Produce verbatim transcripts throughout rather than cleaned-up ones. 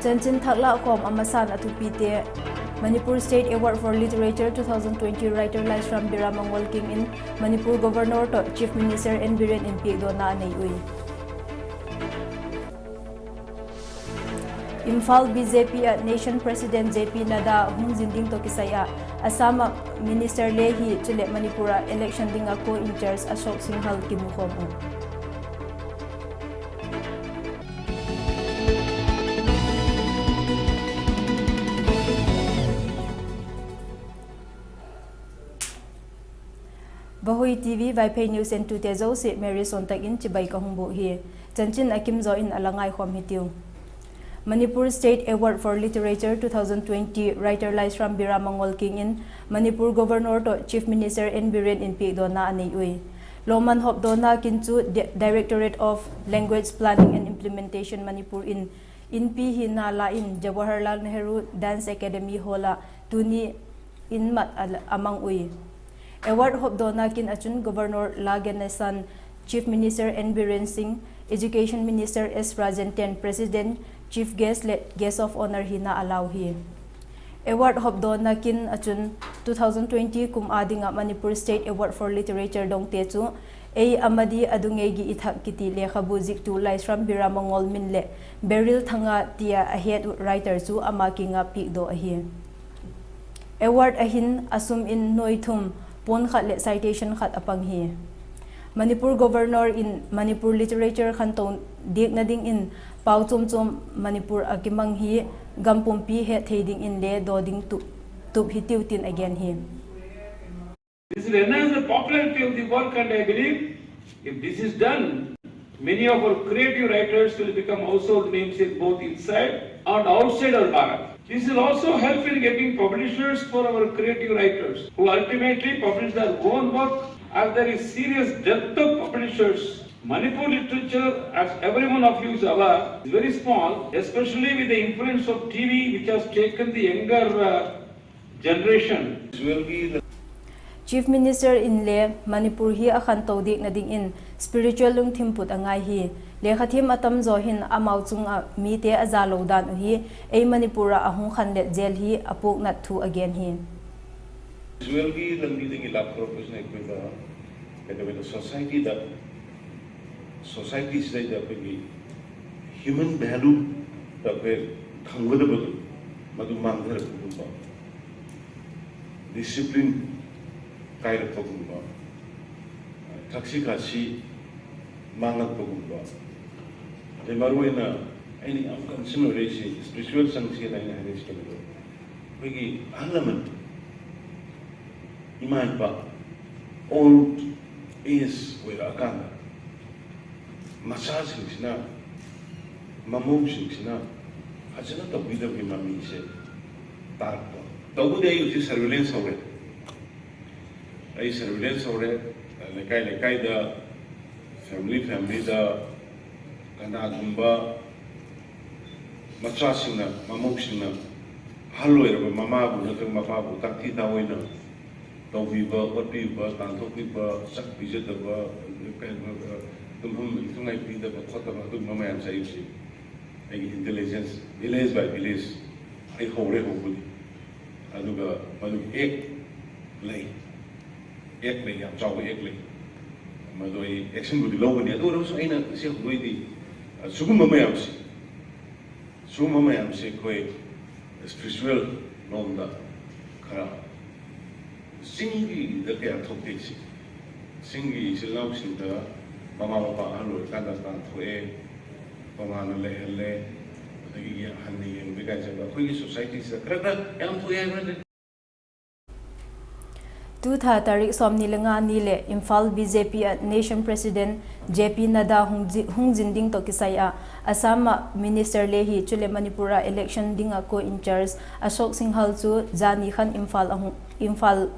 Chanchin thak lâk khawm a masan a thupite. Manipur State Award for Literature two thousand twenty Writer Laishram Biramangol kiang in Manipur Governor tawh Chief Minister N. Biren in piakdawna a nei ui. Imphal B J P ah National President J P Nadda hung zin ding tawh kisai ah Assam ah Minister le hi chuleh Manipur ah election ding ah co-in-charge Ashok Singhal kimukhawm uh. Vahui T V Vaiphei News entute zosia Mary Suantak in chibai ka hung bûk hi. Chanchin a kim zaw in a la ngaikhawm hitiu. Manipur State Award for Literature two thousand twenty Writer Laishram Biramangol kiang in Manipur Governor tawh Chief Minister N. Biren in piakdawna a nei ui. Lawmman hawmdawna kin chu Di-, Directorate of Language Planning and Implementation Manipur in inpi hina la in Jawaharlal Nehru Dance Academy Hall ah tuni in mat a, a mang ui. Award hawmdawna kin ah chun Governor La Ganesan, Chief Minister N. Biren Singh, Education Minister S. Rajen ten President, Chief Guest leh Guest of Honour hina a lau hi. Award hawmdawna kin ah chun two thousand twenty kum â ding ah Manipur State Award for Literature dongte chu Ei Amadi Adungei Gi I Thak kiti lekhabu ziktu Laishram Biramangol min leh Beryl Thanga tia a het uh writer chu ama kiang ah piakdaw ahi. Award ah hin a sum in nuai thum, puan khat leh citation khat a pang hi. Manipur Governor in Manipur literature khanto diakna dingin pau chuam chuam Manipur ah kimang hi gam pumpi het thei dingin le daw ding tup, tup hitiu tin a gen hi. This will enhance the popularity of the work, and I believe if this is done, many of our creative writers will become household names in both inside and outside our Bharat. This will also help in getting publishers for our creative writers, who ultimately publish their own work, as there is serious dearth of publishers. Manipur literature, as every one of you is aware, is very small, especially with the influence of T V, which has taken the younger, uh, generation. Chief Minister in le Manipur hi a khanto diakna dingin spiritual lungthim put a ngai hi. Lekhathiam a tam zaw hin amau chung ah mite a za lo dan uh hi ei Manipur ah a hung khanlet zel hi a puaknat thu a gen hi. ꯏꯁ꯭ꯋꯔꯒꯤ ꯂꯝꯕꯤꯗꯒꯤ ꯂꯥꯞꯊꯣꯔꯛꯄꯁꯤꯅ ꯑꯩꯈꯣꯏꯗ ꯀꯩꯗꯧꯋꯦꯗ, ꯁꯣꯁꯥꯏꯇꯤꯗ, ꯁꯣꯁꯥꯏꯇꯤꯁꯤꯗꯩꯗ ꯑꯩꯈꯣꯏꯒꯤ human valueꯗ ꯑꯩꯈꯣꯏ ꯊꯝꯒꯗꯕꯗꯣ, ꯃꯗꯨ ꯃꯥꯡꯊꯔꯛꯄꯒꯨꯝꯕ, discipline ꯀꯥꯏꯔꯛꯄꯒꯨꯝꯕ, ꯊꯛꯁꯤ ꯈꯥꯁꯤ ꯃꯥꯡꯂꯛꯄꯒꯨꯝꯕ, ꯑꯗꯩ ꯃꯔꯨꯑꯣꯏꯅ ꯑꯩꯅ ꯌꯥꯝ concern ꯑꯣꯏꯔꯛꯏꯁꯦ, spiritual ꯆꯪꯁꯦꯅ ꯑꯩꯅ ꯍꯥꯏꯔꯛꯏꯁꯦ ꯀꯩꯅꯣꯗꯣ, ꯑꯩꯈꯣꯏꯒꯤ ꯑꯍꯜ ꯂꯃꯟ, ꯏꯃꯥ ꯏꯄꯥ, old age ꯑꯣꯏꯔꯛꯑꯀꯥꯟꯗ ꯃꯆꯥꯁꯤꯡꯁꯤꯅ, ꯃꯃꯧꯁꯤꯡꯁꯤꯅ ꯐꯖꯅ ꯇꯧꯕꯤꯗꯕꯒꯤ ꯃꯃꯤꯁꯦ ꯇꯥꯔꯛꯄ꯫ ꯇꯧꯕꯗꯤ ꯑꯩ ꯍꯧꯖꯤꯛ surveillance ꯍꯧꯔꯦ꯫ ꯑꯩ surveillance ꯍꯧꯔꯦ꯫ ꯂꯩꯀꯥꯏ ꯂꯩꯀꯥꯏꯗ, family familyꯗ ꯀꯅꯥꯒꯨꯝꯕ ꯃꯆꯥꯁꯤꯡꯅ, ꯃꯃꯧꯁꯤꯡꯅ ꯑꯍꯜ ꯑꯣꯏꯔꯕ ꯃꯃꯥꯕꯨ ꯅꯠꯇ꯭ꯔꯒ ꯃꯄꯥꯕꯨ ꯇꯥꯛꯊꯤ ꯇꯥꯑꯣꯏꯅ ꯇꯧꯕꯤꯕ, ꯑꯣꯠꯄꯤꯕ, ꯇꯥꯟꯊꯣꯛꯄꯤꯕ, ꯆꯥꯛ ꯄꯤꯖꯗꯕ, ꯇꯨꯝꯐꯝ ꯏꯊꯨꯡꯉꯥꯏ ꯄꯤꯗꯕ ꯈꯣꯠꯇꯕ, ꯑꯗꯨꯒꯨꯝꯕ ꯃꯌꯥꯝꯁꯦ ꯑꯩꯁꯦ ꯑꯩꯒꯤ intelligence, village by village ꯑꯩ ꯍꯧꯔꯦ ꯍꯧꯕꯗꯤ꯫ ꯑꯗꯨꯒ ꯃꯗꯨꯒꯤ act ꯂꯩ, act ꯂꯩ, ꯌꯥꯝ ꯆꯥꯎꯕ act ꯂꯩ꯫ ꯃꯗꯨ ꯑꯩ actionꯕꯨꯗꯤ ꯂꯧꯒꯅꯤ꯫ ꯑꯗꯨ ꯑꯣꯏꯔꯒꯁꯨ ꯑꯩꯅ ꯉꯁꯤ ꯍꯧꯗꯣꯛꯏꯗꯤ, ꯑ, ꯁꯤꯒꯨꯝꯕ ꯃꯌꯥꯝꯁꯤ, ꯁꯤꯒꯨꯝꯕ ꯃꯌꯥꯝꯁꯤ ꯑꯩꯈꯣꯏ spiritual ꯂꯣꯝꯗ ꯈꯔ ꯆꯤꯡꯒꯤꯗ ꯀꯌꯥ ꯊꯣꯛꯇꯦ ꯁꯤ꯫ ꯆꯤꯡꯒꯤ ꯏꯆꯤꯜ ꯏꯅꯥꯎꯁꯤꯡꯗ ꯃꯃꯥ ꯃꯄꯥ ꯑꯍꯜ ꯑꯣꯏꯔꯀꯥꯟꯗ ꯇꯥꯟꯊꯣꯛꯑꯦ, ꯇꯣꯉꯥꯟꯅ ꯂꯩꯍꯜꯂꯦ, ꯑꯗꯒꯤ ꯌꯦꯡ-, ꯍꯟꯅ ꯌꯦꯡꯕ ꯀꯥꯏꯁꯦ ꯑꯩꯈꯣꯏꯒꯤ societyꯁꯤꯗ ꯈꯔ ꯈꯔ ꯌꯥꯝ ꯊꯣꯛꯑꯦ ꯍꯥꯏꯕ ꯅꯠꯇꯦ꯫ Tu tha tarik sawmni le nga ni leh Imphal B J P ah National President J P Nadda hung zi-, hung zin ding tawh kisai ah Assam ah Minister le hi, chuleh Manipur ah election ding ah co-in-charge Ashok Singhal chu zani khan Imphal a hung, Imphal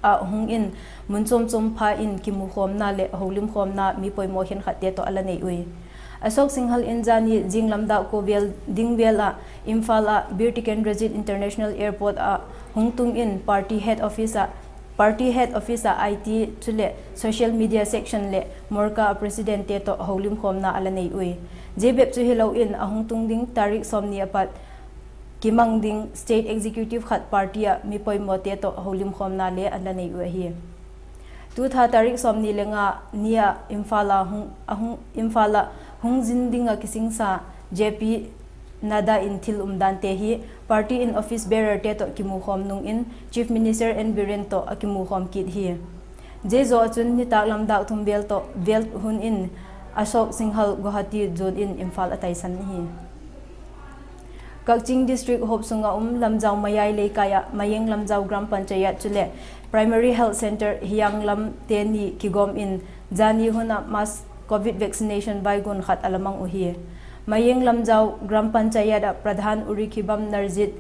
ah hung in mun chuam chuam pha in kimukhawmna leh holimkhawmna mi poimaw khenkhatte tawh a la nei ui. Ashok Singhal in zani zinglam dak kua vel ding vel ah Imphal ah Bir Tikendrajit International Airport ah hung tung in party head office ah, party head office ah I T chuleh social media section leh Morcha ah presidentte tawh holimkhawmna a la nei ui. Zia bep chu hilo in a hung tung ding tarik sawmni a pat kimang ding state executive khat party ah mi poimawte tawh holimkhawmna le a la nei uh ahi. Tu tha tarik sawmni le nga ni ah Imphal a hung, a hung, Imphal ah hung zin ding ah kisingsa J P Nadda in thil umdante hi party in office bearerte tawh kimukhawm nung in Chief Minister N Biren tawh a kimukhawm kit hi. Zia zaw ah chun nitâk lam dâk thum vel tawh vel hun in Ashok Singhal Guwahati zuan in Imphal a taisan hi. Kakching District huap sung ah um Lamjao Mayai Leikai ah Mayeng Lamjao Gram Panchayat chuleh Primary Health Centre Hiyanglam te ni kigawm in zani hun ah mass Covid vaccination vaigun khat a la mang uhi. Mayeng Lamjao Gram Panchayat ah Pradhan Urikhibam Narjit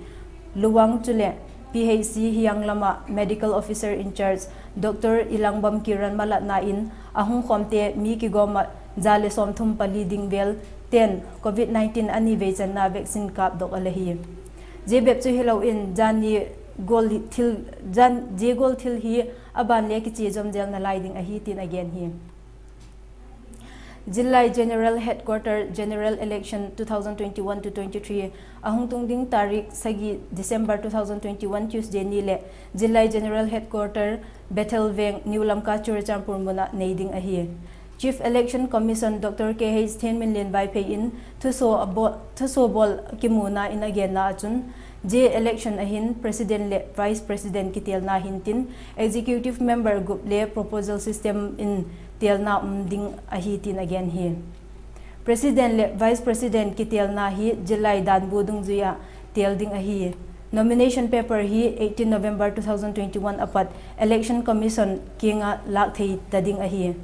Luwang chuleh P H C Hiyanglam ah Medical Officer in Charge Doctor Ilangbam Kiran malatna in a hung khawmte mi kigawm ah za le sawmthum pali ding vel ten Covid nineteen a ni veichanna vaccine kâpdok a la hi. Zia bep chu hilo in zani gual thil, zia gual thil hi a ban le kichia zawm zel nalai ding ahi tin a gen hi. Zillai General Headquarter General Election two thousand twenty-one to twenty-three a hung tung ding tarik sagi December two thousand twenty-one Tuesday ni leh Zillai General Headquarter Bethel Veng, New Lamka, Churachandpur mun ah nei ding ahi. Chief Election Commission Doctor K H Thenminlen Vaiphei in thusuak bawl kimuna in a genna ah chun, zia election ah hin President leh Vice President kitêlna hintin, Executive Member gup le proposal system in têlna um ding ahi tin a gen hi. President leh Vice President kitêlna hi Zillai danbu dungzui ah têl ding ahi. Nomination paper hi eighteen November two thousand twenty-one a pat Election Commission kiang ah lâk thei ta ding ahi.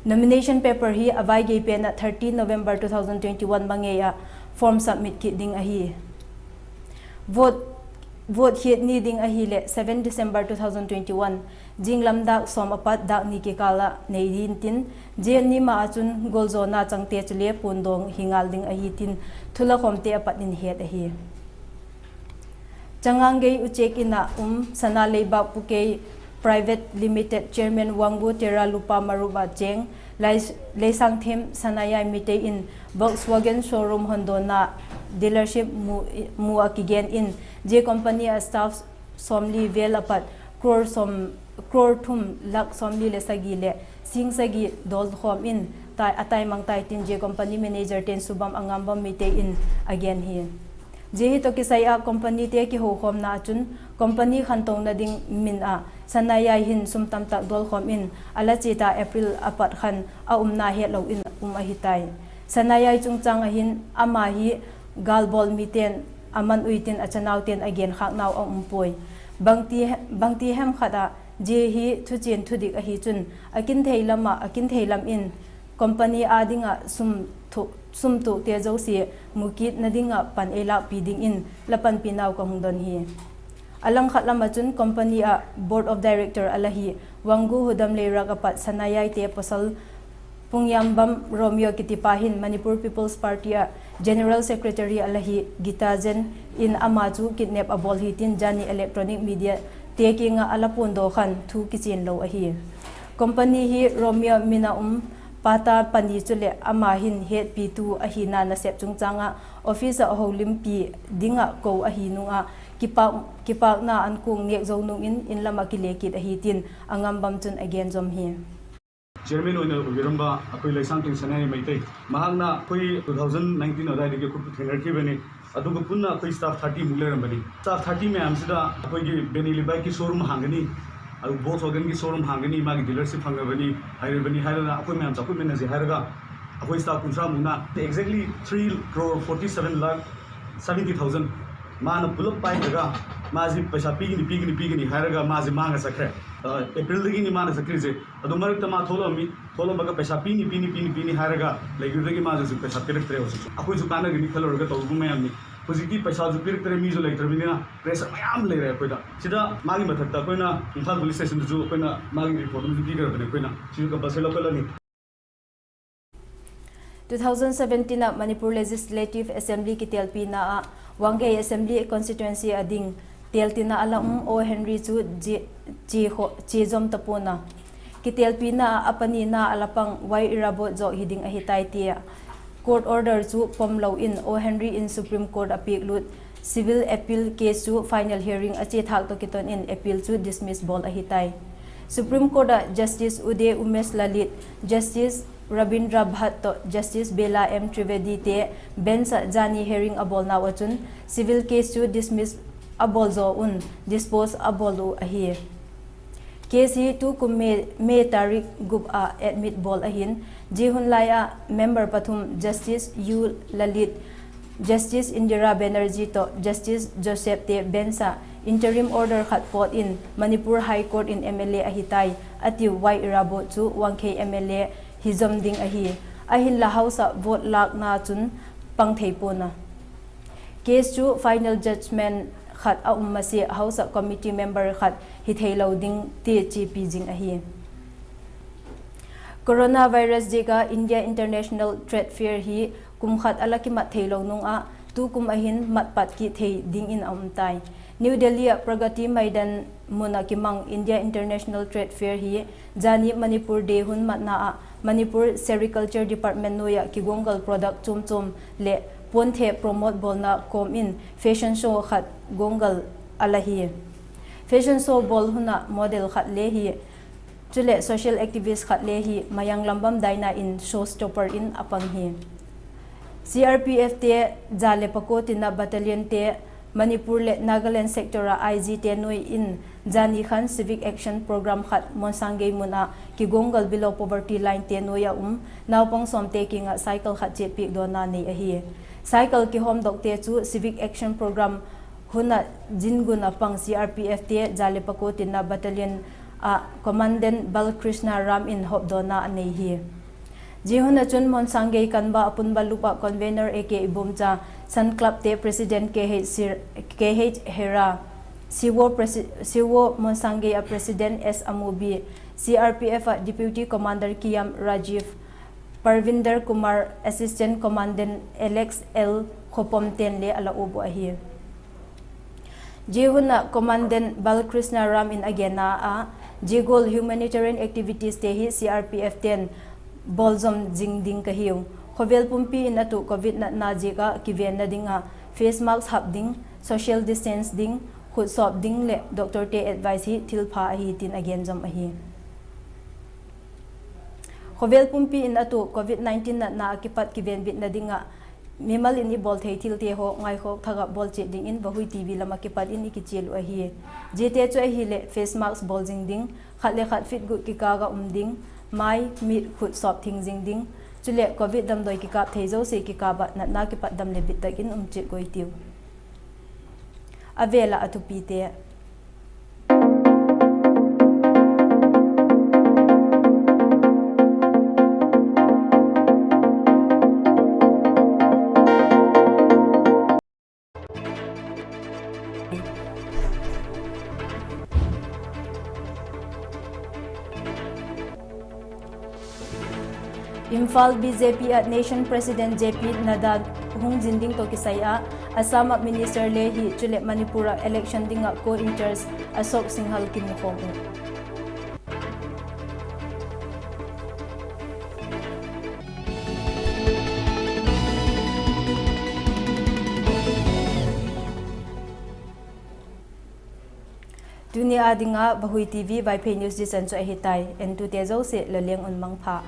Nomination paper hi a vai gei pen ah thirty November two thousand twenty-one mangngei ah form submit kit ding ahi. Vote, vote hiat ni ding ahileh seven December two thousand twenty-one, zinglam dâk sawm a pat dâk ni kikâl ah nei ding tin, zia ni ma ah chun gualzawna changte chule puandawng hi ngal ding ahi tin thulakhawmte a pat in het ahi. Changangei Uchek In ah um Sana Leibak Pukei Private Limited Chairman Wanggu Tera Lupa Marup ah chêng Leisangthem Sanayai Meitei in Volkswagen showroom hondawnna dealership mu ah kigen in, zia company ah staff sawmli vel a pat crore thum lakh sawmli leh sagi leh sîng sagi dawlkhawm in a taimang tai tin zia company manager ten Subam Angambam Meitei in a gen hi. Zia hi tawh kisai ah companyte kihokhawmna ah chun company khantona ding min ah Sanayai hin sum tamtak dawlkhawm in a la chiat a April a pat khan a umna hetlo in um ahi tai. Sanayai chungchâng ah hin ama hi gâlbawl mite'n a man ui tin a chanaute'n a genkhâknau a um puai. Bangti hem khat ah zia hi thuchian thudik ahi chun a kin thei lam ah, a kin thei lam in company â ding ah sum tuakte zosia mukitna ding ah pan ei lâkpi dingin la panpinau ka hung don hi. A langkhat lam ah chun company ah Board of Director a la hi Wanggu Hudam Leirak a pat Sanayaite pawsal Pungyambam Romeo kitipa hin Manipur People's Party ah General Secretary a la hi Gita Jen in ama chu kidnap a bawl hi tin zani electronic mediate kiang ah a la puandaw khan thu kichian lo ahi. Company hi Romeo min a um pata pani chuleh ama hin hetpitu ahina nasep chungchâng ah office ah holimpi ding ah ko ahi nung ah kipâkna ankuang nêk zo nung in in lam ah kile kit ahi tin Angambam chun a gen zom hi. Chairman ꯑꯣꯏꯅ ꯑꯣꯏꯕꯤꯔꯝꯕ ꯑꯩꯈꯣꯏ ꯂꯩꯁꯥꯡꯊꯦꯝ ꯁꯅꯥꯌꯥꯏ ꯃꯩꯇꯩ, ꯃꯍꯥꯛꯅ ꯑꯩꯈꯣꯏ two thousand nineteen ꯑꯗꯨꯋꯥꯏꯗꯒꯤ ꯑꯩꯈꯣꯏ ꯄꯨꯟ ꯊꯦꯡꯅꯔꯛꯈꯤꯕꯅꯤ꯫ ꯑꯗꯨꯒ ꯄꯨꯟꯅ ꯑꯩꯈꯣꯏ staff thirty ꯃꯨꯛ ꯂꯩꯔꯝꯕꯅꯤ꯫ Staff thirty ꯃꯌꯥꯝꯁꯤꯗ ꯑꯩꯈꯣꯏꯒꯤ ꯕꯦꯅꯤ ꯂꯤꯕꯥꯏꯛꯀꯤ showroom ꯍꯥꯡꯒꯅꯤ, ꯑꯗꯨ Volkswagenꯒꯤ showroom ꯍꯥꯡꯒꯅꯤ, ꯃꯥꯒꯤ dealership ꯐꯪꯉꯕꯅꯤ, ꯍꯥꯏꯔꯕꯅꯤ ꯍꯥꯏꯗꯅ ꯑꯩꯈꯣꯏ ꯃꯌꯥꯝ ꯆꯥꯎꯈꯠꯃꯤꯟꯅꯁꯤ ꯍꯥꯏꯔꯒ ꯑꯩꯈꯣꯏ staff ꯀꯨꯟꯊ꯭ꯔꯥ ꯃꯨꯛꯅ exactly three crore forty seven lakh seventy thousand ꯃꯥꯅ ꯄꯨꯂꯞ ꯄꯥꯏꯈ꯭ꯔꯒ ꯃꯥꯁꯤ ꯄꯩꯁꯥ ꯄꯤꯒꯅꯤ, ꯄꯤꯒꯅꯤ, ꯄꯤꯒꯅꯤ ꯍꯥꯏꯔꯒ ꯃꯥꯁꯤ ꯃꯥꯡꯉ ꯆꯠꯈ꯭ꯔꯦ꯫ ꯑ, Aprilꯗꯒꯤꯅꯤ ꯃꯥꯅ ꯆꯠꯈ꯭ꯔꯤꯁꯦ꯫ ꯑꯗꯨ ꯃꯔꯛꯇ ꯃꯥ ꯊꯣꯛꯂꯛꯑꯝꯃꯤ, ꯊꯣꯛꯂꯝꯃꯒ ꯄꯩꯁꯥ ꯄꯤꯅꯤ, ꯄꯤꯅꯤ, ꯄꯤꯅꯤ, ꯄꯤꯅꯤ ꯍꯥꯏꯔꯒ ꯂꯩꯈꯤꯕꯗꯒꯤ ꯃꯥꯁꯨ ꯍꯧꯖꯤꯛ ꯄꯩꯁꯥ ꯄꯤꯔꯛꯇ꯭ꯔꯦ꯫ ꯍꯧꯖꯤꯛꯁꯨ ꯑꯩꯈꯣꯏꯁꯨ ꯀꯥꯟꯅꯒꯅꯤ ꯈꯜꯂꯨꯔꯒ ꯇꯧꯔꯨꯕ ꯃꯌꯥꯝꯅꯤ꯫ ꯍꯧꯖꯤꯛꯇꯤ ꯄꯩꯁꯥꯁꯨ ꯄꯤꯔꯛꯇ꯭ꯔꯦ, ꯃꯤꯁꯨ ꯂꯩꯇ꯭ꯔꯕꯅꯤꯅ pressure ꯃꯌꯥꯝ ꯂꯩꯔꯦ ꯑꯩꯈꯣꯏꯗ꯫ ꯁꯤꯗ ꯃꯥꯒꯤ ꯃꯊꯛꯇ ꯑꯩꯈꯣꯏꯅ ꯏꯝꯐꯥꯜ police stationꯗꯁꯨ ꯑꯩꯈꯣꯏꯅ ꯃꯥꯒꯤ report ꯑꯃꯁꯨ ꯄꯤꯈ꯭ꯔꯕꯅꯤ꯫ ꯑꯩꯈꯣꯏꯅ ꯁꯤꯁꯨ compulsory ꯂꯧꯈꯠꯂꯅꯤ꯫ Two thousand seventeen ah Manipur Legislative Assembly kitêlpina ah Wangei Assembly Constituency a ding têltina a la um O Henry chu chia zom ta pua'n a, kitêlpina ah a panina a la pang Y Irabot zawk hi ding ahi tai tia court order chu pom lo in O Henry in Supreme Court a piaklut Civil appeal case chu final hearing a chia thâk tawh kiton in appeal chu dismiss bawl ahi tai. Supreme Court ah Justice Uday Umesh Lalit, Justice Ravindra Bhat tawh Justice Bela M Trivedi te bench ah zani hearing a bawlnau ah chun civil case chu dismiss a bawl zaw un dispose a bawl uh ahi. Case hi tukum May, May tarik gup ah admit bawl ahi'n, zia hun lai ah member pathum Justice U Lalit, Justice Indira Banerjee tawh Justice Joseph te bench ah interim order khat pawt in Manipur High Court in M L A ahi tai a tiu Y Irabot chu Wangkhei M L A hi zom ding ahi. Ahinla House ah vote lâkna chun pang thei pua'n a. Case chu final judgment khat a um masia House ah committee member khat hi theilo ding ti chiapi zing ahi. Coronavirus ziak ah India International Trade Fair hi kum khat a la kimat theilo nung ah tukum ahin mat pat kit thei dingin a um tai. New Delhi ah Pragati Maidan mun ah kimang India International Trade Fair hi zani Manipur Day hun matna ah Manipur Sericulture Department nuai ah kiguanggal product chuam chuam leh puanthe promote bawlna kawm in fashion show khat guanggal a la hi. Fashion show bawl hun ah model khat le hi, chuleh social activist khat le hi Mayank Lambam Daina in showstopper in a pang hi. C R P F te, za leh pakua tinna battalion te, Manipur leh Nagaland sector ah I G te nuai in zani khan civic action program khat Monsangei mun ah kiguanggal below poverty line te nuai ah um naupang sawmte kiang ah cycle khat chiat piak dawna nei ahi. Cycle kihawmdokte chu civic action program hun ah zin gun ah pang C R P F te, za leh pakua tinna battalion ah Commandant Balkrishna Ram in hawmdawna a nei hi. Zia hun ah chun Monsangei Kanba Apunba Lup ah Convener A K Ibomcha, Sun Club te President K H Hera, C O, Presi-, C O Monsangei ah President S Amubi, C R P F ah Deputy Commander Kiam Rajiv, Parvinder Kumar, Assistant Commandant Alex L Khopom ten le a la uap uh ahi. Zia hun ah Commandant Balkrishna Ram in a genna ah, zia gual humanitarian activities te hi C R P F ten bawlzom zing ding ka hiu. Khawvel pumpi in a tuh Covid natna ziak ah kivenna ding ah face mask hap ding, social distance ding, khutsawp ding leh doctorte advice hi thilpha ahi tin a gen zom ahi. Khawvel pumpi in a tuh Covid nineteen natna ah kipat kivenbitna ding ah mimal in i bawl thei thilte haw ngaikhawk thak ah bawl chiat dingin Vahui T V lam ah kipat in i kichial uh ahi. Ziate chu ahileh face mask bawl zing ding, khat le khat feet guk kikâl ah um ding, mai, mit, khut sawp thing zing ding, chuleh Covid damdawi kikâp thei zosia kikâp ah natna kipat dam leh bit tak in um chiat guai tiu. A vêl ah a thupite. Imphal B J P ah National President J P Nadda hung zin ding tawh kisai ah, Assam ah Minister le hi, chuleh Manipur ah election ding ah co-in-charge Ashok Singhal kimukhawm uh. Tuni â ding ah Vahui T V Vaiphei News zia chan chu ahi tai. Entute zosia la leng un mangpha.